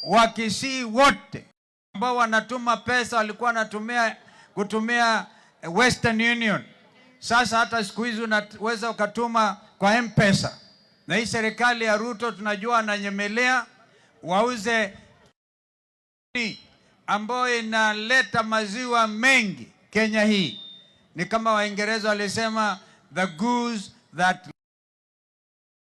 Wakisii wote ambao wanatuma pesa walikuwa wanatumia kutumia Western Union. Sasa hata siku hizi unaweza ukatuma kwa M-Pesa, na hii serikali ya Ruto tunajua ananyemelea wauze ambayo inaleta maziwa mengi Kenya hii. Ni kama Waingereza walisema the goose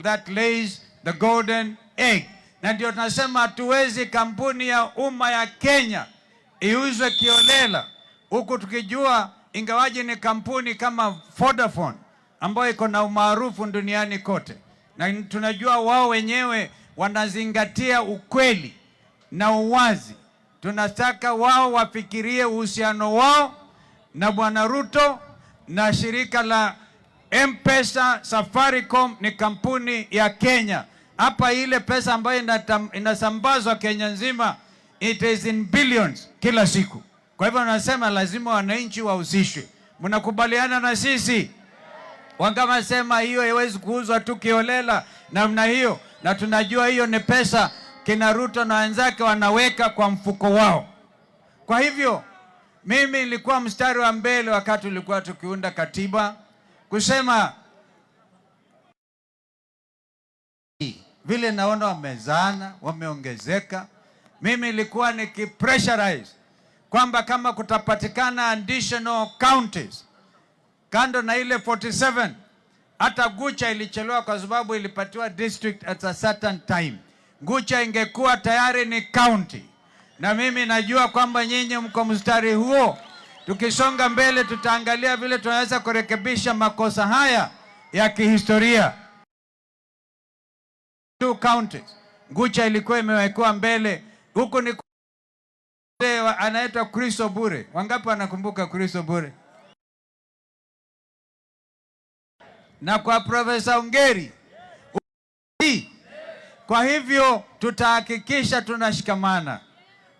that lays the golden egg, na ndio tunasema hatuwezi kampuni ya umma ya Kenya iuzwe kiholela, huku tukijua ingawaje ni kampuni kama Vodafone ambayo iko na umaarufu duniani kote, na tunajua wao wenyewe wanazingatia ukweli na uwazi. Tunataka wao wafikirie uhusiano wao na Bwana Ruto na shirika la M-Pesa. Safaricom ni kampuni ya Kenya. Hapa ile pesa ambayo inasambazwa Kenya nzima, it is in billions kila siku. Kwa hivyo nasema lazima wananchi wahusishwe. Mnakubaliana na sisi? Wangama sema hiyo haiwezi kuuzwa tu kiholela namna hiyo, na tunajua hiyo ni pesa kina Ruto na wenzake wanaweka kwa mfuko wao. Kwa hivyo mimi nilikuwa mstari wa mbele wakati tulikuwa tukiunda katiba kusema vile naona wamezana, wameongezeka. Mimi nilikuwa nikipressurize kwamba kama kutapatikana additional counties kando na ile 47, hata Gucha ilichelewa kwa sababu ilipatiwa district at a certain time. Gucha ingekuwa tayari ni county, na mimi najua kwamba nyinyi mko mstari huo. Tukisonga mbele, tutaangalia vile tunaweza kurekebisha makosa haya ya kihistoria. Two counties, Gucha ilikuwa imewekewa mbele huku ni anaitwa Chris Obure. Wangapi wanakumbuka Chris Obure? Na kwa Profesa Ongeri. Kwa hivyo tutahakikisha tunashikamana.